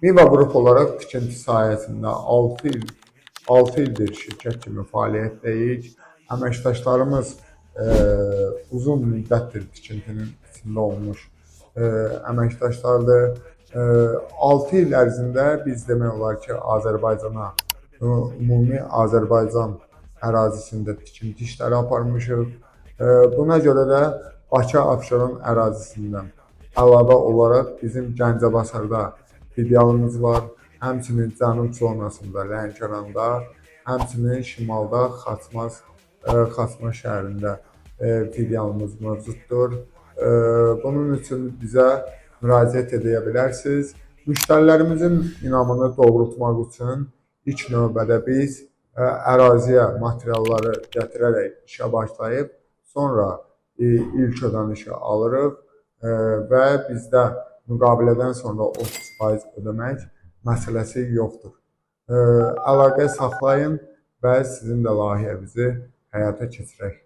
Miva Qrup olaraq tikinti sahəsində 6 ildir şirkət kimi fəaliyyətdəyik. Əməkdaşlarımız uzun müddətdir tikintinin içində olmuş əməkdaşlardır. 6 il ərzində biz demək olar ki, Azərbaycana, ümumi Azərbaycan ərazisində tikinti işləri aparmışıq. Buna görə də Bakı Abşeron ərazisindən əlavə olaraq bizim Gəncəbasarda filialımız var. Həmçinin cənub zonasında Lənkəranda, həmçinin şimalda Xaçmaz şəhərində filialımız mövcuddur. Bunun üçün bizə müraciət edə bilərsiniz. Müştərilərimizin inamını doğrultmaq üçün ilk növbədə biz əraziyə materialları gətirərək işə başlayıb, sonra ilk ödənişi alırıq və bizdə müqavilədən sonra 30% ödəmək məsələsi yoxdur. Əlaqə saxlayın və sizin də layihənizi həyata keçirək.